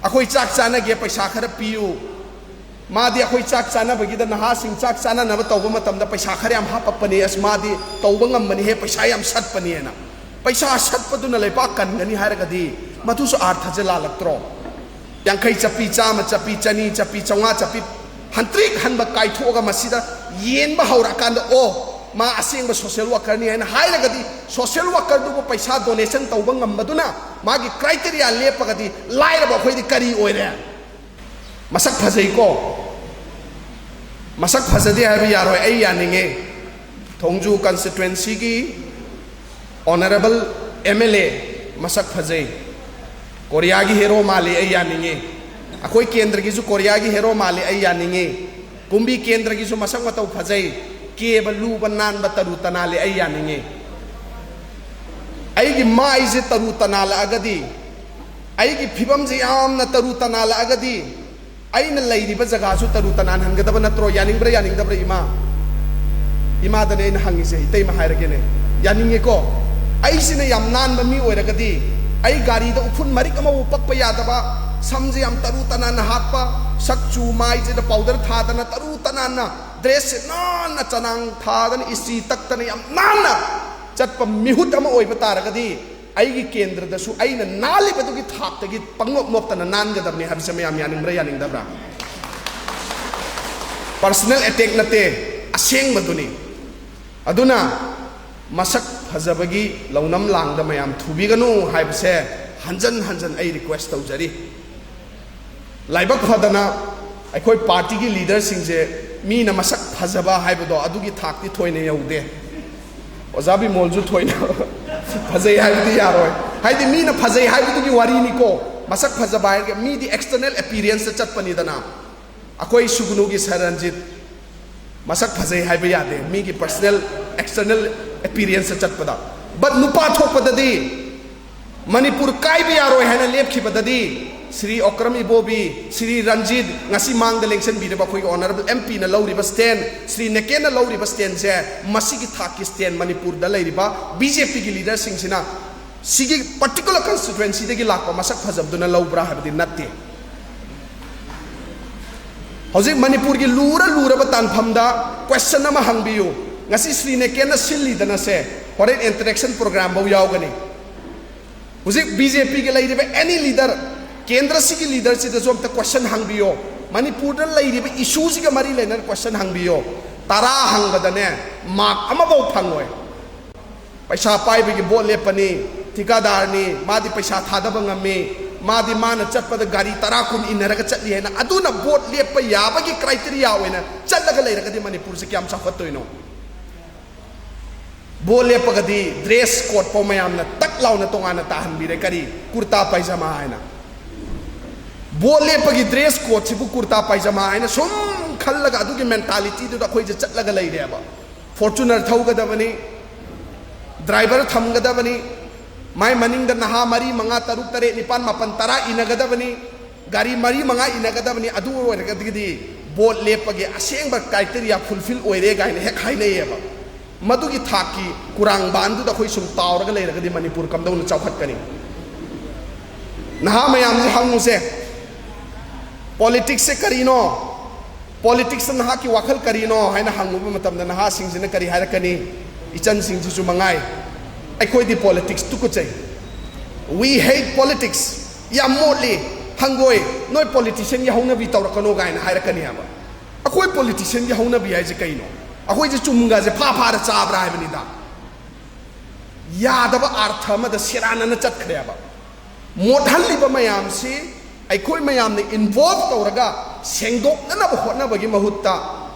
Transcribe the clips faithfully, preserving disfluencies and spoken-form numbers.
ꯑꯩꯈꯣꯏ ꯆꯥꯛ ꯆꯥꯅꯒꯦ, ꯄꯩꯁꯥ ꯈꯔ ꯄꯤꯌꯨ꯫ ꯃꯥꯗꯤ ꯑꯩꯈꯣꯏ ꯆꯥꯛ ꯆꯥꯅꯕꯒꯤꯗ ꯅꯍꯥꯁꯤꯡ ꯆꯥꯛ ꯆꯥꯅꯅꯕ ꯇꯧꯕ ꯃꯇꯝꯗ ꯄꯩꯁꯥ ꯈꯔ ꯌꯥꯝ ꯍꯥꯞꯄꯛꯄꯅꯦ, ꯑꯁ ꯃꯥꯗꯤ ꯇꯧꯕ ꯉꯝꯕꯅꯤꯍꯦ, ꯄꯩꯁꯥ ꯌꯥꯝ ꯁꯠꯄꯅꯦꯅ꯫ ꯄꯩꯁꯥ ꯁꯠꯄꯗꯨꯅ ꯂꯩꯕꯥꯛ ꯀꯟꯒꯅꯤ ꯍꯥꯏꯔꯒꯗꯤ ꯃꯗꯨꯁꯨ ꯑꯥꯔꯊꯁꯦ ꯂꯥꯜꯂꯛꯇ꯭ꯔꯣ? ꯌꯥꯡꯈꯩ ꯆꯠꯄꯤ, ꯆꯥꯝꯃ ꯆꯠꯄꯤ, ꯆꯅꯤ ꯆꯠꯄꯤ, ꯆꯥꯝꯃꯉꯥ ꯆꯠꯄꯤ, ꯍꯟꯇ꯭ꯔꯤꯛ ꯍꯟꯕ ꯀꯥꯏꯊꯣꯛꯑꯒ ꯃꯁꯤꯗ ꯌꯦꯟꯕ ꯍꯧꯔꯛꯑꯀꯥꯟꯗ, ꯑꯣ, ꯃꯥ ꯑꯁꯦꯡꯕ ꯁꯣꯁꯤꯌꯦꯜ ꯋꯥꯀꯔꯅꯤ ꯍꯥꯏꯅ ꯍꯥꯏꯔꯒꯗꯤ, ꯁꯣꯁꯤꯌꯦꯜ ꯋꯥꯀꯔꯗꯨꯕꯨ ꯄꯩꯁꯥ ꯗꯣꯅꯦꯁꯟ ꯇꯧꯕ ꯉꯝꯕꯗꯨꯅ ꯃꯥꯒꯤ ꯀ꯭ꯔꯥꯏꯇꯦꯔꯤꯌꯥ ꯂꯦꯞꯄꯒꯗꯤ ꯂꯥꯏꯔꯕ ꯑꯩꯈꯣꯏꯗꯤ ꯀꯔꯤ ꯑꯣꯏꯔꯦ? ꯃꯁꯛ ꯐꯖꯩꯀꯣ, ꯃꯁꯛ ꯐꯖꯗꯦ ꯍꯥꯏꯕ ꯌꯥꯔꯣꯏ꯫ ꯑꯩ ꯌꯥꯅꯤꯡꯉꯦ, ꯊꯣꯡꯖꯨ ꯀꯟꯁꯇꯤꯇ꯭ꯋꯦꯟꯁꯤꯒꯤ ꯑꯣꯅꯔꯦꯕꯜ ꯑꯦꯝ ꯑꯦꯜ ꯑꯦ ꯃꯁꯛ ꯐꯖꯩ, ꯀꯣꯔꯤꯌꯥꯒꯤ ꯍꯦꯔꯣ ꯃꯥꯜꯂꯤ, ꯑꯩ ꯌꯥꯅꯤꯡꯉꯤ꯫ ꯑꯩꯈꯣꯏ ꯀꯦꯟꯗ꯭ꯔꯒꯤꯁꯨ ꯀꯣꯔꯤꯌꯥꯒꯤ ꯍꯦꯔꯣ ꯃꯥꯜꯂꯤ, ꯑꯩ ꯌꯥꯅꯤꯡꯉꯤ꯫ ꯀꯨꯝꯕꯤ ꯀꯦꯟꯗ꯭ꯔꯒꯤꯁꯨ ꯃꯁꯛ ꯃꯇꯧ ꯐꯖꯩ, ꯀꯦꯕ, ꯂꯨꯕ, ꯅꯥꯟꯕ, ꯇꯔꯨ ꯇꯅꯥꯜꯂꯤ, ꯑꯩ ꯌꯥꯅꯤꯡꯉꯤ꯫ ꯑꯩꯒꯤ ꯃꯥꯏꯁꯦ ꯇꯔꯨ ꯇꯅꯥꯜꯂꯛꯑꯒꯗꯤ, ꯑꯩꯒꯤ ꯐꯤꯕꯝꯁꯦ ꯌꯥꯝꯅ ꯇꯔꯨ ꯇꯅꯥꯜꯂꯛꯑꯒꯗꯤ, ꯑꯩꯅ ꯂꯩꯔꯤꯕ ꯖꯒꯥꯁꯨ ꯇꯔꯨ ꯇꯅꯥꯟꯍꯟꯒꯗꯕ ꯅꯠꯇ꯭ꯔꯣ? ꯌꯥꯅꯤꯡꯕ꯭ꯔꯥ, ꯌꯥꯅꯤꯡꯗꯕ꯭ꯔꯥ, ꯏꯃꯥ? ꯏꯃꯥꯗꯅꯦ ꯑꯩꯅ ꯍꯪꯉꯤꯁꯦ, ꯏꯇꯩꯃ ꯍꯥꯏꯔꯒꯦꯅꯦ꯫ ꯌꯥꯅꯤꯡꯉꯦꯀꯣ? ꯑꯩꯁꯤꯅ ꯌꯥꯝ ꯅꯥꯟꯕ ꯃꯤ ꯑꯣꯏꯔꯒꯗꯤ, ꯑꯩ ꯒꯥꯔꯤꯗ ꯎꯐꯨꯟ ꯃꯔꯤꯛ ꯑꯃꯕꯨ ꯄꯛꯄ ꯌꯥꯗꯕ, ꯁꯝꯁꯦ ꯌꯥꯝ ꯇꯔꯨ ꯇꯅꯥꯟꯅ ꯍꯥꯠꯄ, ꯁꯛꯆꯨ ꯃꯥꯏꯁꯤꯗ ꯄꯥꯎꯗꯔ ꯊꯥꯗꯅ ꯇꯔꯨ ꯇꯅꯥꯟꯅ, ꯗ꯭ꯔꯦꯁꯁꯦ ꯅꯥꯟꯅ ꯆꯅꯥꯡ ꯊꯥꯗꯅ, ꯏꯁꯇ꯭ꯔꯤ ꯇꯛꯇꯅ ꯌꯥꯝ ꯅꯥꯟꯅ ꯆꯠꯄ ꯃꯤꯍꯨꯠ ꯑꯃ ꯑꯣꯏꯕ ꯇꯥꯔꯒꯗꯤ, ꯑꯩꯒꯤ ꯀꯦꯟꯗ꯭ꯔꯗꯁꯨ ꯑꯩꯅ ꯅꯥꯜꯂꯤꯕꯗꯨꯒꯤ ꯊꯥꯛꯇꯒꯤ ꯄꯪꯅꯣꯞ ꯅꯣꯞꯇꯅ ꯅꯥꯟꯒꯗꯕꯅꯤ ꯍꯥꯏꯕꯁꯦ ꯃꯌꯥꯝ ꯌꯥꯅꯤꯡꯕ꯭ꯔꯥ, ꯌꯥꯅꯤꯡꯗꯕ꯭ꯔꯥ? ꯄꯔꯁꯅꯦꯜ ꯑꯦꯇꯦꯛ ꯅꯠꯇꯦ, ꯑꯁꯦꯡꯕꯗꯨꯅꯤ꯫ ꯑꯗꯨꯅ ꯃꯁꯛ ꯐꯖꯕꯒꯤ ꯂꯧꯅꯝ ꯂꯥꯡꯗ ꯃꯌꯥꯝ ꯊꯨꯕꯤꯒꯅꯨ ꯍꯥꯏꯕꯁꯦ ꯍꯟꯖꯟ ꯍꯟꯖꯟ ꯑꯩ ꯔꯤꯀ꯭ꯋꯦꯁ ꯇꯧꯖꯔꯤ꯫ ꯂꯥꯏꯕꯛ ꯐꯗꯅ ꯑꯩꯈꯣꯏ ꯄꯥꯔꯇꯤꯒꯤ ꯂꯤꯗꯔꯁꯤꯡꯁꯦ ꯃꯤꯅ ꯃꯁꯛ ꯐꯖꯕ ꯍꯥꯏꯕꯗꯣ ꯑꯗꯨꯒꯤ ꯊꯥꯛꯇꯤ ꯊꯣꯏꯅ ꯌꯧꯗꯦ꯫ ꯑꯣꯖꯥ ꯕꯤꯃꯣꯜꯁꯨ ꯊꯣꯏꯅ ꯐꯖꯩ ꯍꯥꯏꯕꯗꯤ ꯌꯥꯔꯣꯏ꯫ ꯍꯥꯏꯗꯤ ꯃꯤꯅ ꯐꯖꯩ ꯍꯥꯏꯕꯗꯨꯒꯤ ꯋꯥꯔꯤꯅꯤꯀꯣ꯫ ꯃꯁꯛ ꯐꯖꯕ ꯍꯥꯏꯔꯒ ꯃꯤꯗꯤ ꯑꯦꯛꯁꯇꯔꯅꯦꯜ ꯑꯦꯄꯤꯌꯔꯦꯟꯁꯇ ꯆꯠꯄꯅꯤꯗꯅ꯫ ꯑꯩꯈꯣꯏ ꯁꯨꯒꯅꯨꯒꯤ ꯁꯔ ꯔꯟꯖꯤꯠ ꯃꯁꯛ ꯐꯖꯩ ꯍꯥꯏꯕ ꯌꯥꯗꯦ, ꯃꯤꯒꯤ ꯄꯔꯁꯅꯦꯜ ꯑꯦꯛꯁꯇꯔꯅꯦꯜ ꯑꯦꯄꯤꯌꯔꯦꯟꯁꯇ ꯆꯠꯄꯗ꯫ ꯕꯠ ꯅꯨꯄꯥ ꯊꯣꯛꯄꯗꯗꯤ, ꯃꯅꯤꯄꯨꯔ ꯀꯥꯏꯕ ꯌꯥꯔꯣꯏ ꯍꯥꯏꯅ ꯂꯦꯞꯈꯤꯕꯗꯗꯤ, ꯁ꯭ꯔꯤ ꯑꯣꯀ꯭ꯔꯝ ꯏꯕꯣꯕꯤ, ꯁ꯭ꯔꯤ ꯔꯟꯖꯤꯠ, ꯉꯁꯤ ꯃꯥꯡꯗ ꯂꯦꯡꯁꯤꯟꯕꯤꯔꯤꯕ ꯑꯩꯈꯣꯏꯒꯤ ꯑꯣꯅꯔꯦꯕꯜ ꯑꯦꯝ ꯄꯤꯅ ꯂꯧꯔꯤꯕ ꯁ꯭ꯇꯦꯟ, ꯁ꯭ꯔꯤ ꯅꯦꯀꯦꯟꯅ ꯂꯧꯔꯤꯕ ꯁ꯭ꯇꯦꯟꯁꯦ, ꯃꯁꯤꯒꯤ ꯊꯥꯛꯀꯤ ꯁ꯭ꯇꯦꯟ ꯃꯅꯤꯄꯨꯔꯗ ꯂꯩꯔꯤꯕ ꯕꯤ ꯖꯦ ꯄꯤꯒꯤ ꯂꯤꯗꯔꯁꯤꯡꯁꯤꯅ ꯁꯤꯒꯤ particular constituencyꯗꯒꯤ ꯂꯥꯛꯄ ꯃꯁꯛ ꯐꯖꯕꯗꯨꯅ ꯂꯧꯕ꯭ꯔꯥ ꯍꯥꯏꯕꯗꯤ ꯅꯠꯇꯦ꯫ ꯍꯧꯖꯤꯛ ꯃꯅꯤꯄꯨꯔꯒꯤ ꯂꯨꯔ ꯂꯨꯔꯕ ꯇꯥꯟꯐꯝꯗ question ꯑꯃ ꯍꯪꯕꯤꯌꯨ꯫ ꯉꯁꯤ ꯁ꯭ꯔꯤ ꯅꯦꯀꯦꯟꯅ ꯁꯤꯜꯂꯤꯗꯅꯁꯦ, ꯍꯣꯔꯦꯟ interaction program ꯐꯧ ꯌꯥꯎꯒꯅꯤ꯫ ꯍꯧꯖꯤꯛ BJPꯒꯤ ꯂꯩꯔꯤꯕ any leader, ꯀꯦꯟꯗ꯭ꯔꯁꯤꯒꯤ leaderꯁꯤꯗꯁꯨ ꯑꯝꯇ question ꯍꯪꯕꯤꯌꯣ꯫ ꯃꯅꯤꯄꯨꯔꯗ ꯂꯩꯔꯤꯕ issueꯁꯤꯒ ꯃꯔꯤ ꯂꯩꯅꯅ question ꯍꯪꯕꯤꯌꯣ꯫ ꯇꯔꯥ ꯍꯪꯕꯗꯅꯦ, mark ꯑꯃꯐꯥꯎ ꯐꯪꯉꯣꯏ꯫ ꯄꯩꯁꯥ ꯄꯥꯏꯕꯒꯤ vote ꯂꯦꯞꯄꯅꯤ, ꯊꯤꯀꯥꯗꯥꯔꯅꯤ, ꯃꯥꯗꯤ ꯄꯩꯁꯥ ꯊꯥꯗꯕ ꯉꯝꯃꯤ, ꯃꯥꯗꯤ ꯃꯥꯅ ꯆꯠꯄꯗ ꯒꯥꯔꯤ ꯇꯔꯥ ꯀꯨꯟ ꯏꯟꯅꯔꯒ ꯆꯠꯂꯤ ꯍꯥꯏꯅ ꯑꯗꯨꯅ vote ꯂꯦꯞꯄ ꯌꯥꯕꯒꯤ criteria ꯑꯣꯏꯅ ꯆꯠꯂꯒ ꯂꯩꯔꯒꯗꯤ ꯃꯅꯤꯄꯨꯔꯁꯦ ꯀꯌꯥꯝ ꯆꯥꯎꯈꯠꯇꯣꯏꯅꯣ? Vote ꯂꯦꯞꯄꯒꯗꯤ dress code ꯐꯥꯎ ꯃꯌꯥꯝꯅ ꯇꯛ ꯂꯥꯎꯅ ꯇꯣꯉꯥꯟꯅ ꯇꯥꯍꯟꯕꯤꯔꯦ꯫ ꯀꯔꯤ? ꯀꯨꯔꯇꯥ ꯄꯥꯏꯖꯃꯥ ꯍꯥꯏꯅ꯫ Vote ꯂꯦꯞꯄꯒꯤ dress codeꯁꯤꯕꯨ ꯀꯨꯔꯇꯥ ꯄꯥꯏꯖꯃꯥ ꯍꯥꯏꯅ ꯁꯨꯝ ꯈꯜꯂꯒ ꯑꯗꯨꯒꯤ mentalityꯗꯨꯗ ꯑꯩꯈꯣꯏꯁꯦ ꯆꯠꯂꯒ ꯂꯩꯔꯦꯕ꯫ Fortuner ꯊꯧꯒꯗꯕꯅꯤ, driver ꯊꯝꯒꯗꯕꯅꯤ, ꯃꯥꯏ ꯃꯅꯤꯡꯗ ꯅꯍꯥ ꯃꯔꯤ, ꯃꯉꯥ, ꯇꯔꯨꯛ, ꯇꯔꯦꯠ, ꯅꯤꯄꯥꯜ, ꯃꯥꯄꯜ, ꯇꯔꯥ ꯏꯟꯅꯒꯗꯕꯅꯤ, ꯒꯥꯔꯤ ꯃꯔꯤ, ꯃꯉꯥ ꯏꯟꯅꯒꯗꯕꯅꯤ꯫ ꯑꯗꯨ ꯑꯣꯏꯔꯒꯗꯤ vote ꯂꯦꯞꯄꯒꯤ ꯑꯁꯦꯡꯕ criteria fulfill ꯑꯣꯏꯔꯦ ꯀꯥꯏꯅ ꯍꯦꯛ ꯍꯥꯏꯅꯩꯌꯦꯕ꯫ ꯃꯗꯨꯒꯤ ꯊꯥꯛꯀꯤ ꯀꯨꯔꯥꯡꯕꯥꯟꯗꯨꯗ ꯑꯩꯈꯣꯏ ꯁꯨꯝ ꯇꯥꯎꯔꯒ ꯂꯩꯔꯒꯗꯤ ꯃꯅꯤꯄꯨꯔ ꯀꯝꯗꯧꯅ ꯆꯥꯎꯈꯠꯀꯅꯤ? ꯅꯍꯥ ꯃꯌꯥꯝꯁꯦ ꯍꯪꯉꯨꯁꯦ, politicsꯁꯦ ꯀꯔꯤꯅꯣ? Politicsꯇ ꯅꯍꯥꯛꯀꯤ ꯋꯥꯈꯜ ꯀꯔꯤꯅꯣ ꯍꯥꯏꯅ ꯍꯪꯉꯨꯕ ꯃꯇꯝꯗ ꯅꯍꯥꯁꯤꯡꯁꯤꯅ ꯀꯔꯤ ꯍꯥꯏꯔꯛꯀꯅꯤ? ꯏꯆꯟꯁꯤꯡꯁꯤꯁꯨ ꯃꯉꯥꯏ, "ꯑꯩꯈꯣꯏꯗꯤ politics ꯇꯨꯀꯠꯆꯩ꯫ We hate politics꯫ ꯌꯥꯝ ꯃꯣꯠꯂꯤ, ꯍꯪꯒꯣꯏ, ꯅꯣꯏ politicianꯒꯤ ꯍꯧꯅꯕꯤ ꯇꯧꯔꯛꯀꯅꯣ" ꯀꯥꯏꯅ ꯍꯥꯏꯔꯛꯀꯅꯤ ꯍꯥꯏꯕ꯫ ꯑꯩꯈꯣꯏ politicianꯒꯤ ꯍꯧꯅꯕꯤ ꯍꯥꯏꯁꯦ ꯀꯩꯅꯣ? ꯑꯩꯈꯣꯏꯁꯦ ꯆꯨꯝꯒꯁꯦ ꯐꯥ ꯐꯥꯔ ꯆꯥꯕ꯭ꯔꯥ ꯍꯥꯏꯕꯅꯤꯗ꯫ ꯌꯥꯗꯕ ꯑꯥꯔꯊ ꯑꯃꯗ ꯁꯦꯔꯥꯟꯅꯅ ꯆꯠꯈ꯭ꯔꯦꯕ꯫ ꯃꯣꯠꯍꯜꯂꯤꯕ ꯃꯌꯥꯝꯁꯤ ꯑꯩꯈꯣꯏ ꯃꯌꯥꯝꯅ involve ꯇꯧꯔꯒ ꯁꯦꯡꯗꯣꯛꯅꯅꯕ ꯍꯣꯠꯅꯕꯒꯤ ꯃꯍꯨꯠꯇ,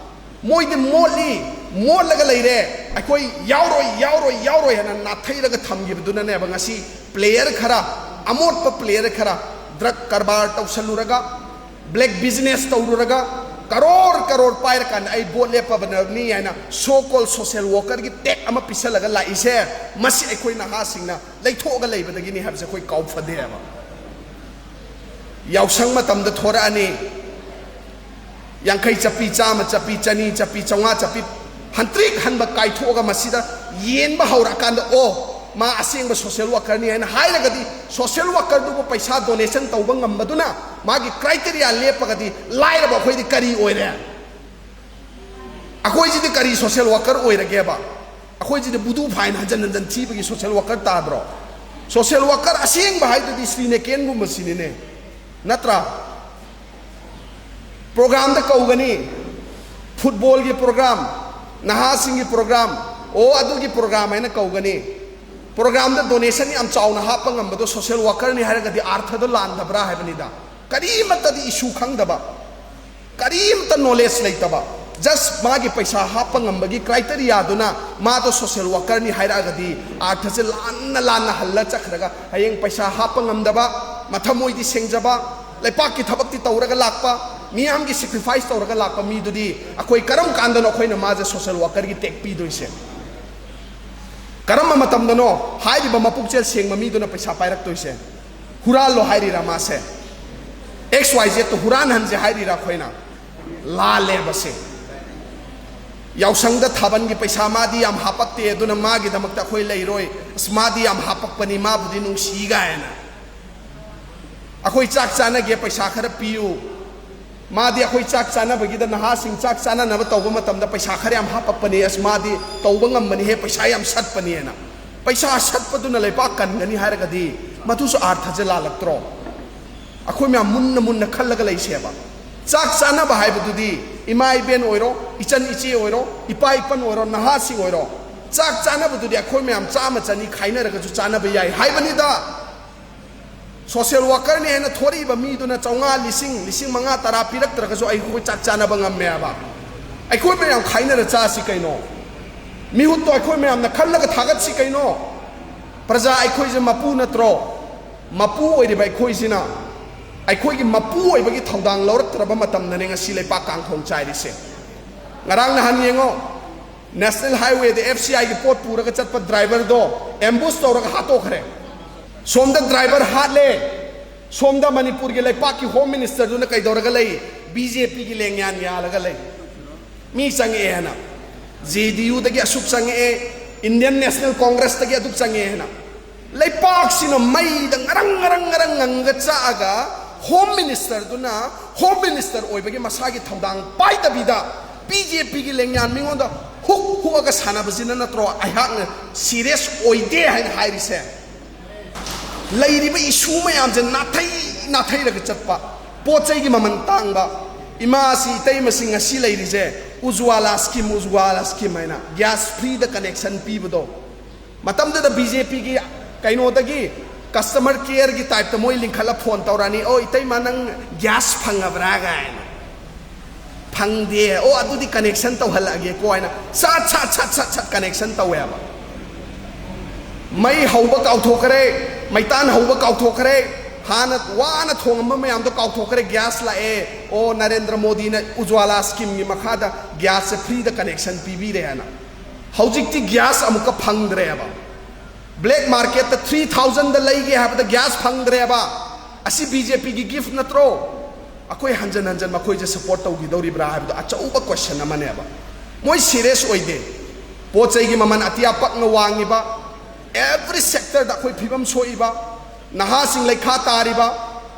"ꯃꯣꯏꯗꯤ ꯃꯣꯠꯂꯤ, ꯃꯣꯠꯂꯒ ꯂꯩꯔꯦ, ꯑꯩꯈꯣꯏ ꯌꯥꯎꯔꯣꯏ, ꯌꯥꯎꯔꯣꯏ, ꯌꯥꯎꯔꯣꯏ" ꯍꯥꯏꯅ ꯅꯥꯊꯩꯔꯒ ꯊꯝꯈꯤꯕꯗꯨꯅꯅꯦꯕ ꯉꯁꯤ player ꯈꯔ, ꯑꯃꯣꯠꯄ player ꯈꯔ drug ꯀꯔꯕꯥꯔ ꯇꯧꯁꯜꯂꯨꯔꯒ, black business ꯇꯧꯔꯨꯔꯒ, ꯀꯔꯣꯔ ꯀꯔꯣꯔ ꯄꯥꯏꯔꯀꯥꯟꯗ "ꯑꯩ vote ꯂꯦꯞꯄꯕꯅꯤ" ꯍꯥꯏꯅ so called social workerꯒꯤ tag ꯑꯃ ꯄꯤꯁꯜꯂꯒ ꯂꯥꯛꯏꯁꯦ, ꯃꯁꯤ ꯑꯩꯈꯣꯏ ꯅꯍꯥꯁꯤꯡꯅ ꯂꯩꯊꯣꯛꯑꯒ ꯂꯩꯕꯗꯒꯤꯅꯤ ꯍꯥꯏꯕꯁꯦ ꯑꯩꯈꯣꯏ ꯀꯥꯎꯐꯗꯦꯕ꯫ ꯌꯥꯎꯁꯪ ꯃꯇꯝꯗ ꯊꯣꯔꯛꯑꯅꯤ, ꯌꯥꯡꯈꯩ ꯆꯞꯄꯤ, ꯆꯥꯝꯃ ꯆꯞꯄꯤ, ꯆꯅꯤ ꯆꯞꯄꯤ, ꯆꯥꯝꯃꯉꯥ ꯆꯞꯄꯤ, ꯍꯟꯇ꯭ꯔꯤꯛ ꯍꯟꯕ ꯀꯥꯏꯊꯣꯛꯑꯒ ꯃꯁꯤꯗ ꯌꯦꯟꯕ ꯍꯧꯔꯛꯑꯀꯥꯟꯗ, "ꯑꯣ, ꯃꯥ ꯑꯁꯦꯡꯕ ꯁꯣꯁꯤꯌꯦꯜ ꯋꯥꯀꯔꯅꯤ ꯍꯥꯏꯅ ꯍꯥꯏꯔꯒꯗꯤ, ꯁꯣꯁꯤꯌꯦꯜ ꯋꯥꯀꯔꯗꯨꯕꯨ ꯄꯩꯁꯥ ꯗꯣꯅꯦꯁꯟ ꯇꯧꯕ ꯉꯝꯕꯗꯨꯅ ꯃꯥꯒꯤ ꯀ꯭ꯔꯥꯏꯇꯦꯔꯤꯌꯥ ꯂꯦꯞꯄꯒꯗꯤ, ꯂꯥꯏꯔꯕ ꯑꯩꯈꯣꯏꯗꯤ ꯀꯔꯤ ꯑꯣꯏꯔꯦ? ꯑꯩꯈꯣꯏꯁꯤꯗꯤ ꯀꯔꯤ ꯁꯣꯁꯤꯌꯦꯜ ꯋꯥꯀꯔ ꯑꯣꯏꯔꯒꯦꯕ? ꯑꯩꯈꯣꯏꯁꯤꯗꯤ ꯕꯨꯗꯨ ꯐꯥꯏꯟ ꯍꯟꯖꯟ ꯍꯟꯖꯟ ꯊꯤꯕꯒꯤ ꯁꯣꯁꯤꯌꯦꯜ ꯋꯥꯀꯔ ꯇꯥꯗ꯭ꯔꯣ? ꯁꯣꯁꯤꯌꯦꯜ ꯋꯥꯀꯔ ꯑꯁꯦꯡꯕ ꯍꯥꯏꯗꯨꯗꯤ ꯁ꯭ꯔꯤ ꯅꯦꯀꯦꯟꯒꯨꯝꯕꯁꯤꯅꯤꯅꯦ, ꯅꯠꯇ꯭ꯔꯥ? ꯄ꯭ꯔꯣꯒ꯭ꯔꯥꯝꯗ ꯀꯧꯒꯅꯤ, ꯐꯨꯠꯕꯣꯜꯒꯤ ꯄ꯭ꯔꯣꯒ꯭ꯔꯥꯝ, ꯅꯍꯥꯁꯤꯡꯒꯤ ꯄ꯭ꯔꯣꯒ꯭ꯔꯥꯝ, ꯑꯣ, ꯑꯗꯨꯒꯤ ꯄ꯭ꯔꯣꯒ꯭ꯔꯥꯝ ꯍꯥꯏꯅ ꯀꯧꯒꯅꯤ꯫ ꯄ꯭ꯔꯣꯒ꯭ꯔꯥꯝꯗ ꯗꯣꯅꯦꯁꯟ ꯌꯥꯝ ꯆꯥꯎꯅ ꯍꯥꯞꯄ ꯉꯝꯕꯗꯣ ꯁꯣꯁꯤꯌꯦꯜ ꯋꯥꯀꯔꯅꯤ ꯍꯥꯏꯔꯒꯗꯤ ꯑꯥꯔꯊꯗꯣ ꯂꯥꯟꯗꯕ꯭ꯔꯥ ꯍꯥꯏꯕꯅꯤꯗ꯫ ꯀꯔꯤꯃꯠꯇꯗꯤ ꯏꯁꯨ ꯈꯪꯗꯕ, ꯀꯔꯤꯝꯇ ꯅꯣꯂꯦꯖ ꯂꯩꯇꯕ, ꯖꯁ ꯃꯥꯒꯤ ꯄꯩꯁꯥ ꯍꯥꯞꯄ ꯉꯝꯕꯒꯤ ꯀ꯭ꯔꯥꯏꯇꯦꯔꯤꯌꯥꯗꯨꯅ ꯃꯥꯗꯣ ꯁꯣꯁꯤꯌꯦꯜ ꯋꯥꯀꯔꯅꯤ ꯍꯥꯏꯔꯛꯑꯒꯗꯤ, ꯑꯥꯔꯊꯁꯦ ꯂꯥꯟꯅ ꯂꯥꯟꯅ ꯍꯜꯂ ꯆꯠꯈ꯭ꯔꯒ, ꯍꯌꯦꯡ ꯄꯩꯁꯥ ꯍꯥꯞꯄ ꯉꯝꯗꯕ, ꯃꯊꯃꯣꯏꯗꯤ ꯁꯦꯡꯖꯕ, ꯂꯩꯄꯥꯛꯀꯤ ꯊꯕꯛꯇꯤ ꯇꯧꯔꯒ ꯂꯥꯛꯄ, ꯃꯤꯌꯥꯝꯒꯤ ꯁꯦꯀ꯭ꯔꯤꯐꯥꯏꯁ ꯇꯧꯔꯒ ꯂꯥꯛꯄ ꯃꯤꯗꯨꯗꯤ ꯑꯩꯈꯣꯏ ꯀꯔꯝ ꯀꯥꯟꯗꯅꯣ ꯑꯩꯈꯣꯏꯅ ꯃꯥꯁꯦ ꯁꯣꯁꯤꯌꯦꯜ ꯋꯥꯀꯔꯒꯤ ꯇꯦꯛ ꯄꯤꯗꯣꯏꯁꯦ? ꯀꯔꯝꯕ ꯃꯇꯝꯗꯅꯣ ꯍꯥꯏꯔꯤꯕ ꯃꯄꯨꯛꯆꯦꯜ ꯁꯦꯡꯕ ꯃꯤꯗꯨꯅ ꯄꯩꯁꯥ ꯄꯥꯏꯔꯛꯇꯣꯏꯁꯦ? ꯍꯨꯔꯥꯜꯂꯣ ꯍꯥꯏꯔꯤꯔꯥ ꯃꯥꯁꯦ? ꯑꯦꯛꯁ ꯋꯥꯏ ꯖꯦꯠꯇꯨ ꯍꯨꯔꯥꯟꯍꯟꯁꯦ ꯍꯥꯏꯔꯤꯔꯥ ꯑꯩꯈꯣꯏꯅ? ꯂꯥꯜꯂꯦꯕꯁꯦ꯫ ꯌꯥꯎꯁꯪꯗ ꯊꯥꯕꯜꯒꯤ ꯄꯩꯁꯥ ꯃꯥꯗꯤ ꯌꯥꯝ ꯍꯥꯄꯛꯇꯦ, ꯑꯗꯨꯅ ꯃꯥꯒꯤꯗꯃꯛꯇ ꯑꯩꯈꯣꯏ ꯂꯩꯔꯣꯏ, ꯑꯁ, ꯃꯥꯗꯤ ꯌꯥꯝ ꯍꯥꯄꯛꯄꯅꯤ, ꯃꯥꯕꯨꯗꯤ ꯅꯨꯡꯁꯤ ꯀꯥꯏꯅ꯫ ꯑꯩꯈꯣꯏ ꯆꯥꯛ ꯆꯥꯅꯒꯦ, ꯄꯩꯁꯥ ꯈꯔ ꯄꯤꯌꯨ, ꯃꯥꯗꯤ ꯑꯩꯈꯣꯏ ꯆꯥꯛ ꯆꯥꯅꯕꯒꯤꯗ ꯅꯍꯥꯁꯤꯡ ꯆꯥꯛ ꯆꯥꯅꯅꯕ ꯇꯧꯕ ꯃꯇꯝꯗ ꯄꯩꯁꯥ ꯈꯔ ꯌꯥꯝ ꯍꯥꯄꯛꯄꯅꯦ, ꯑꯁ, ꯃꯥꯗꯤ ꯇꯧꯕ ꯉꯝꯕꯅꯤꯍꯦ, ꯄꯩꯁꯥ ꯌꯥꯝ ꯁꯠꯄꯅꯦꯅ꯫ ꯄꯩꯁꯥ ꯁꯠꯄꯗꯨꯅ ꯂꯩꯄꯥꯛ ꯀꯟꯒꯅꯤ ꯍꯥꯏꯔꯒꯗꯤ ꯃꯗꯨꯁꯨ ꯑꯥꯔꯊꯁꯦ ꯂꯥꯜꯂꯛꯇ꯭ꯔꯣ? ꯑꯩꯈꯣꯏ ꯃꯌꯥꯝ ꯃꯨꯟꯅ ꯃꯨꯟꯅ ꯈꯜꯂꯒ ꯂꯩꯁꯦꯕ꯫ ꯆꯥꯛ ꯆꯥꯅꯕ ꯍꯥꯏꯕꯗꯨꯗꯤ ꯏꯃꯥ ꯏꯕꯦꯟ ꯑꯣꯏꯔꯣ, ꯏꯆꯟ ꯏꯆꯦ ꯑꯣꯏꯔꯣ, ꯏꯄꯥ ꯏꯄꯟ ꯑꯣꯏꯔꯣ, ꯅꯍꯥꯁꯤꯡ ꯑꯣꯏꯔꯣ, ꯆꯥꯛ ꯆꯥꯅꯕꯗꯨꯗꯤ ꯑꯩꯈꯣꯏ ꯃꯌꯥꯝ ꯆꯥꯝꯃ ꯆꯅꯤ ꯈꯥꯏꯅꯔꯒꯁꯨ ꯆꯥꯅꯕ ꯌꯥꯏ ꯍꯥꯏꯕꯅꯤꯗ꯫ ꯁꯣꯁꯤꯌꯦꯜ ꯋꯥꯀꯔꯅꯤ ꯍꯥꯏꯅ ꯊꯣꯔꯛꯏꯕ ꯃꯤꯗꯨꯅ ꯆꯥꯝꯃꯉꯥ, ꯂꯤꯁꯤꯡ, ꯂꯤꯁꯤꯡ ꯃꯉꯥ, ꯇꯔꯥ ꯄꯤꯔꯛꯇ꯭ꯔꯒꯁꯨ ꯑꯩꯈꯣꯏ ꯆꯥꯛ ꯆꯥꯅꯕ ꯉꯝꯃꯦꯕ꯫ ꯑꯩꯈꯣꯏ ꯃꯌꯥꯝ ꯈꯥꯏꯅꯔ ꯆꯥꯁꯤ ꯀꯩꯅꯣ? ꯃꯤꯍꯨꯠꯇꯣ ꯑꯩꯈꯣꯏ ꯃꯌꯥꯝꯅ ꯈꯜꯂꯒ ꯊꯥꯒꯠꯁꯤ ꯀꯩꯅꯣ? ꯄ꯭ꯔꯖꯥ ꯑꯩꯈꯣꯏꯁꯦ ꯃꯄꯨ ꯅꯠꯇ꯭ꯔꯣ? ꯃꯄꯨ ꯑꯣꯏꯔꯤꯕ ꯑꯩꯈꯣꯏꯁꯤꯅ ꯑꯩꯈꯣꯏꯒꯤ ꯃꯄꯨ ꯑꯣꯏꯕꯒꯤ ꯊꯧꯗꯥꯡ ꯂꯧꯔꯛꯇ꯭ꯔꯕ ꯃꯇꯝꯗꯅꯦ ꯉꯁꯤ ꯂꯩꯄꯥꯛ ꯀꯥꯡꯈꯣꯡ ꯆꯥꯏꯔꯤꯁꯦ꯫ ꯉꯔꯥꯡ ꯅꯍꯥꯟ ꯌꯦꯡꯉꯣ, ꯅꯦꯁꯅꯦꯜ ꯍꯥꯏꯋꯦꯗ ꯑꯦꯐ ꯁꯤ ꯑꯥꯏꯒꯤ ꯄꯣꯠ ꯄꯨꯔꯒ ꯆꯠꯄ ꯗ꯭ꯔꯥꯏꯚꯔꯗꯣ ꯑꯦꯝꯕꯨꯁ ꯇꯧꯔꯒ ꯍꯥꯠꯇꯣꯛꯈ꯭ꯔꯦ꯫ ꯁꯣꯝꯗ ꯗ꯭ꯔꯥꯏꯚꯔ ꯍꯥꯠꯂꯦ, ꯁꯣꯝꯗ ꯃꯅꯤꯄꯨꯔꯒꯤ ꯂꯩꯄꯥꯛꯀꯤ ꯍꯣꯝ ꯃꯤꯅꯤꯁꯇꯔꯗꯨꯅ ꯀꯩꯗꯧꯔꯒ ꯂꯩ? ꯕꯤ ꯖꯦ ꯄꯤꯒꯤ ꯂꯦꯡꯌꯥꯟ ꯌꯥꯜꯂꯒ ꯂꯩ꯫ ꯃꯤ ꯆꯪꯉꯛꯑꯦ ꯍꯥꯏꯅ, ꯖꯦ ꯗꯤ ꯌꯨꯗꯒꯤ ꯑꯁꯨꯛ ꯆꯪꯉꯛꯑꯦ, Indian National Congress-ꯇꯒꯤ ꯑꯗꯨꯛ ꯆꯪꯉꯦ ꯍꯥꯏꯅ꯫ ꯂꯩꯄꯥꯛꯁꯤꯅ ꯃꯩꯗ ꯉꯔꯪ ꯉꯔꯪ ꯉꯔꯪ ꯉꯪꯉꯒ ꯆꯥꯛꯑꯒ, Home Minister-ꯗꯨꯅ Home Minister ꯑꯣꯏꯕꯒꯤ ꯃꯁꯥꯒꯤ ꯊꯧꯗꯥꯡ ꯄꯥꯏꯗꯕꯤꯗ, ꯕꯤ ꯖꯦ ꯄꯤꯒꯤ ꯂꯦꯡꯌꯥꯟ ꯃꯤꯉꯣꯟꯗ ꯍꯨꯛ ꯍꯨꯛꯑꯒ ꯁꯥꯟꯅꯕꯁꯤꯅ ꯅꯠꯇ꯭ꯔꯣ ꯑꯩꯍꯥꯛꯅ serious ꯑꯣꯏꯗꯦ ꯍꯥꯏꯅ ꯍꯥꯏꯔꯤꯁꯦ? ꯂꯩꯔꯤꯕ issue ꯃꯌꯥꯝꯁꯦ ꯅꯥꯊꯩ ꯅꯥꯊꯩꯔꯒ ꯆꯠꯄ, ꯄꯣꯠ ꯆꯩꯒꯤ ꯃꯃꯜ ꯇꯥꯡꯕ, ꯏꯃꯥꯁꯤ, ꯏꯇꯩꯃꯁꯤ ꯉꯁꯤ ꯂꯩꯔꯤꯁꯦ ꯎꯖꯋꯥꯂꯥ scheme, ꯎꯖꯋꯥꯂꯥ scheme ꯍꯥꯏꯅ gas free-ꯗ connection ꯄꯤꯕꯗꯣ, ꯃꯇꯝꯗꯨꯗ ꯕꯤ ꯖꯦ ꯄꯤꯒꯤ ꯀꯩꯅꯣꯗꯒꯤ customer care-ꯒꯤ type-ꯇ ꯃꯣꯏ ꯂꯤꯡꯈꯠꯂ phone ꯇꯧꯔꯛꯑꯅꯤ, "ꯑꯣ, ꯏꯇꯩꯃ, ꯅꯪ gas ꯐꯪꯉꯕ꯭ꯔꯥ?" ꯀꯥꯏꯅ꯫ "ꯐꯪꯗꯦ꯫ ꯑꯣ, ꯑꯗꯨꯗꯤ connection ꯇꯧꯍꯜꯂꯛꯑꯒꯦꯀꯣ" ꯍꯥꯏꯅ ꯁꯠ ꯁꯠ ꯁꯠ ꯁꯠ ꯁꯠ connection ꯇꯧꯋꯦꯕ꯫ ꯃꯩ ꯍꯧꯕ ꯀꯥꯎꯊꯣꯛꯈ꯭ꯔꯦ, ꯃꯩꯇꯥꯟ ꯍꯧꯕ ꯀꯥꯎꯊꯣꯛꯈ꯭ꯔꯦ, ꯍꯥꯟꯅ ꯋꯥꯅ ꯊꯣꯡꯉꯝꯕ ꯃꯌꯥꯝꯗꯣ ꯀꯥꯎꯊꯣꯛꯈ꯭ꯔꯦ, gas ꯂꯥꯛꯑꯦ, ꯑꯣ, ꯅꯔꯦꯟꯗ꯭ꯔ ꯃꯣꯗꯤꯅ ꯎꯖꯋꯥꯂꯥ scheme-ꯒꯤ ꯃꯈꯥꯗ gas-ꯁꯦ free-ꯗ connection ꯄꯤꯕꯤꯔꯦ ꯍꯥꯏꯅ꯫ ꯍꯧꯖꯤꯛꯇꯤ gas ꯑꯃꯨꯛꯀ ꯐꯪꯗ꯭ꯔꯦꯕ꯫ Black market-ꯇ three thousand-ꯗ ꯂꯩꯒꯦ ꯍꯥꯏꯕꯗ gas ꯐꯪꯗ꯭ꯔꯦꯕ꯫ ꯑꯁꯤ ꯕꯤ ꯖꯦ ꯄꯤꯒꯤ gift ꯅꯠꯇ꯭ꯔꯣ? ꯑꯩꯈꯣꯏ ꯍꯟꯖꯟ ꯍꯟꯖꯟ ꯃꯈꯣꯏꯁꯦ support ꯇꯧꯈꯤꯗꯧꯔꯤꯕ꯭ꯔꯥ ꯍꯥꯏꯕꯗꯣ ꯑꯆꯧꯕ question ꯑꯃꯅꯦꯕ꯫ ꯃꯣꯏ serious ꯑꯣꯏꯗꯦ꯫ ꯄꯣꯠ ꯆꯩꯒꯤ ꯃꯃꯜ ꯑꯇꯤꯌꯥ ꯄꯛꯅ ꯋꯥꯡꯉꯤꯕ, every sector-ꯗ ꯑꯩꯈꯣꯏ ꯐꯤꯕꯝ ꯁꯣꯛꯏꯕ, ꯅꯍꯥꯁꯤꯡ ꯂꯩꯈꯥ ꯇꯥꯔꯤꯕ,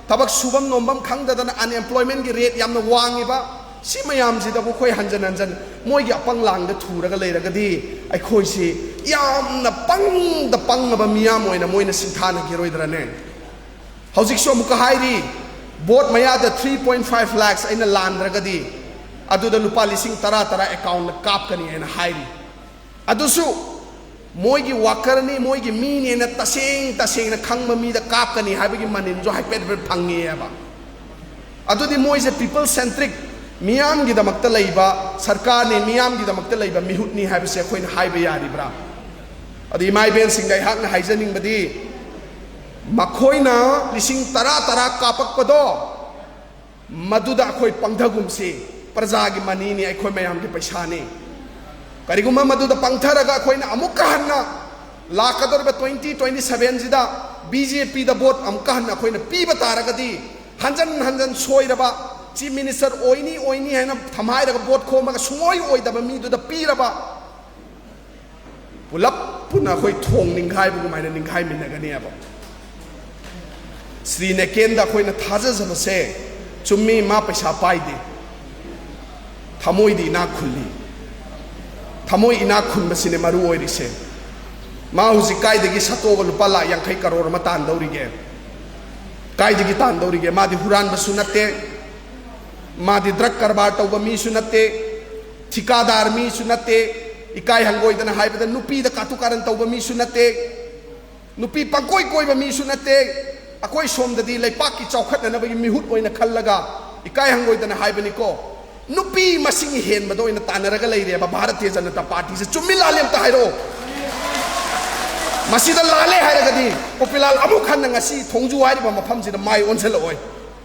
ꯊꯕꯛ ꯁꯨꯐꯝ ꯅꯣꯝꯐꯝ ꯈꯪꯗꯗꯅ unemployment-ꯒꯤ rate ꯌꯥꯝꯅ ꯋꯥꯡꯉꯤꯕ, ꯁꯤ ꯃꯌꯥꯝꯁꯤꯗꯕꯨ ꯑꯩꯈꯣꯏ ꯍꯟꯖꯟ ꯍꯟꯖꯟ ꯃꯣꯏꯒꯤ ꯑꯄꯪ ꯂꯥꯡꯗ ꯊꯨꯔꯒ ꯂꯩꯔꯒꯗꯤ ꯑꯩꯈꯣꯏꯁꯤ ꯌꯥꯝꯅ ꯄꯪꯗ ꯄꯪꯉꯕ ꯃꯤꯌꯥꯝ ꯑꯣꯏꯅ ꯃꯣꯏꯅ ꯁꯤꯡꯊꯥꯅꯈꯤꯔꯣꯏꯗ꯭ꯔꯅꯦ? ꯍꯧꯖꯤꯛꯁꯨ ꯑꯃꯨꯛꯀ ꯍꯥꯏꯔꯤ, vote ꯃꯌꯥꯗ three point five lakhs ꯑꯩꯅ ꯂꯥꯟꯗ꯭ꯔꯒꯗꯤ ꯑꯗꯨꯗ ꯂꯨꯄꯥ ꯂꯤꯁꯤꯡ ꯇꯔꯥ ꯇꯔꯥ account-ꯇ ꯀꯥꯞꯀꯅꯤ ꯍꯥꯏꯅ ꯍꯥꯏꯔꯤ꯫ ꯑꯗꯨꯁꯨ ꯃꯣꯏꯒꯤ worker-ꯅꯤ, ꯃꯣꯏꯒꯤ ꯃꯤꯅꯦꯅ ꯇꯁꯦꯡ ꯇꯁꯦꯡꯅ ꯈꯪꯕ ꯃꯤꯗ ꯀꯥꯞꯀꯅꯤ ꯍꯥꯏꯕꯒꯤ ꯃꯅꯤꯟꯁꯨ ꯍꯥꯏꯐꯦꯠ ꯍꯥꯏꯐꯦꯠ ꯐꯪꯉꯦꯕ꯫ ꯑꯗꯨꯗꯤ ꯃꯣꯏꯁꯦ people centric, ꯃꯤꯌꯥꯝꯒꯤꯗꯃꯛꯇ ꯂꯩꯕ ꯁꯔꯀꯥꯔꯅꯤ, ꯃꯤꯌꯥꯝꯒꯤꯗꯃꯛꯇ ꯂꯩꯕ ꯃꯤꯍꯨꯠꯅꯤ ꯍꯥꯏꯕꯁꯦ ꯑꯩꯈꯣꯏꯅ ꯍꯥꯏꯕ ꯌꯥꯔꯤꯕ꯭ꯔꯥ? ꯑꯗ ꯏꯃꯥ ꯏꯕꯦꯟꯁꯤꯡꯗ ꯑꯩꯍꯥꯛꯅ ꯍꯥꯏꯖꯅꯤꯡꯕꯗꯤ, ꯃꯈꯣꯏꯅ ꯂꯤꯁꯤꯡ ꯇꯔꯥ ꯇꯔꯥ ꯀꯥꯞꯄꯛꯄꯗꯣ, ꯃꯗꯨꯗ ꯑꯩꯈꯣꯏ ꯄꯪꯊꯒꯨꯝꯁꯤ, ꯄ꯭ꯔꯖꯥꯒꯤ money-ꯅꯤ, ꯑꯩꯈꯣꯏ ꯃꯌꯥꯝꯒꯤ ꯄꯩꯁꯥꯅꯤ꯫ ꯀꯔꯤꯒꯨꯝꯕ ꯃꯗꯨꯗ ꯄꯪꯊꯔꯒ ꯑꯩꯈꯣꯏꯅ ꯑꯃꯨꯛꯀ ꯍꯟꯅ ꯂꯥꯛꯀꯗꯧꯔꯤꯕ twenty twenty-seven-ꯁꯤꯗ ꯕꯤ ꯖꯦ ꯄꯤꯗ vote ꯑꯃꯨꯛꯀ ꯍꯟꯅ ꯑꯩꯈꯣꯏꯅ ꯄꯤꯕ ꯇꯥꯔꯒꯗꯤ, ꯍꯟꯖꯟ ꯍꯟꯖꯟ ꯁꯣꯏꯔꯕ, Chief Minister ꯑꯣꯏꯅꯤ ꯑꯣꯏꯅꯤ ꯍꯥꯏꯅ ꯊꯝꯍꯥꯏꯔꯒ vote ꯈꯣꯝꯃꯒ ꯁꯨꯡꯑꯣꯏ ꯑꯣꯏꯗꯕ ꯃꯤꯗꯨꯗ ꯄꯤꯔꯕ, ꯄꯨꯂꯞ ꯄꯨꯟꯅ ꯑꯩꯈꯣꯏ ꯊꯣꯡ ꯅꯤꯡꯈꯥꯏꯕ ꯑꯗꯨꯃꯥꯏꯅ ꯅꯤꯡꯈꯥꯏꯃꯤꯟꯅꯒꯅꯦꯕ꯫ ꯁ꯭ꯔꯤ ꯅꯦꯀꯦꯟꯗ ꯑꯩꯈꯣꯏꯅ ꯊꯥꯖꯖꯕꯁꯦ ꯆꯨꯝꯃꯤ, ꯃꯥ ꯄꯩꯁꯥ ꯄꯥꯏꯗꯦ, ꯊꯃꯣꯏꯗꯤ ꯏꯅꯥꯛ ꯈꯨꯜꯂꯤ꯫ ꯊꯃꯣꯏ ꯏꯅꯥꯛ ꯈꯨꯟꯕꯁꯤꯅꯦ ꯃꯔꯨ ꯑꯣꯏꯔꯤꯁꯦ꯫ ꯃꯥ ꯍꯧꯖꯤꯛ ꯀꯥꯏꯗꯒꯤ ꯁꯠꯇꯣꯛꯑꯒ ꯂꯨꯄꯥ ꯂꯥꯛ ꯌꯥꯡꯈꯩ ꯀꯔꯣꯔ ꯑꯃ ꯇꯥꯟꯗꯧꯔꯤꯒꯦ? ꯀꯥꯏꯗꯒꯤ ꯇꯥꯟꯗꯧꯔꯤꯒꯦ? ꯃꯥꯗꯤ ꯍꯨꯔꯥꯟꯕꯁꯨ ꯅꯠꯇꯦ, ꯃꯥꯗꯤ ꯗ꯭ꯔꯒ ꯀꯔꯕꯥꯔ ꯇꯧꯕ ꯃꯤꯁꯨ ꯅꯠꯇꯦ, ꯊꯤꯀꯥꯗꯥꯔ ꯃꯤꯁꯨ ꯅꯠꯇꯦ꯫ ꯏꯀꯥꯏ ꯍꯪꯒꯣꯏꯗꯅ ꯍꯥꯏꯕꯗ ꯅꯨꯄꯤꯗ ꯀꯥꯇꯨ ꯀꯥꯔꯟ ꯇꯧꯕ ꯃꯤꯁꯨ ꯅꯠꯇꯦ, ꯅꯨꯄꯤ ꯄꯪꯀꯣꯏ ꯀꯣꯏꯕ ꯃꯤꯁꯨ ꯅꯠꯇꯦ꯫ ꯑꯩꯈꯣꯏ ꯁꯣꯝꯗꯗꯤ ꯂꯩꯄꯥꯛꯀꯤ ꯆꯥꯎꯈꯠꯅꯅꯕꯒꯤ ꯃꯤꯍꯨꯠ ꯑꯣꯏꯅ ꯈꯜꯂꯒ ꯏꯀꯥꯏ ꯍꯪꯒꯣꯏꯗꯅ ꯍꯥꯏꯕꯅꯤꯀꯣ, ꯅꯨꯄꯤ ꯃꯁꯤꯡ ꯍꯦꯟꯕꯗ ꯑꯣꯏꯅ ꯇꯥꯟꯅꯔꯒ ꯂꯩꯔꯦꯕ ꯚꯥꯔꯇꯤꯌ ꯖꯅꯇꯥ ꯄꯥꯔꯇꯤꯁꯦ꯫ ꯆꯨꯝꯃꯤ ꯂꯥꯜꯂꯦ ꯑꯝꯇ ꯍꯥꯏꯔꯛꯑꯣ꯫ ꯃꯁꯤꯗ ꯂꯥꯜꯂꯦ ꯍꯥꯏꯔꯒꯗꯤ ꯄꯣꯄꯤꯂꯥꯜ ꯑꯃꯨꯛ ꯍꯟꯅ ꯉꯁꯤ ꯊꯣꯡꯖꯨ ꯍꯥꯏꯔꯤꯕ ꯃꯐꯝꯁꯤꯗ ꯃꯥꯏ ꯑꯣꯟꯁꯤꯜꯂꯛꯑꯣꯏ꯫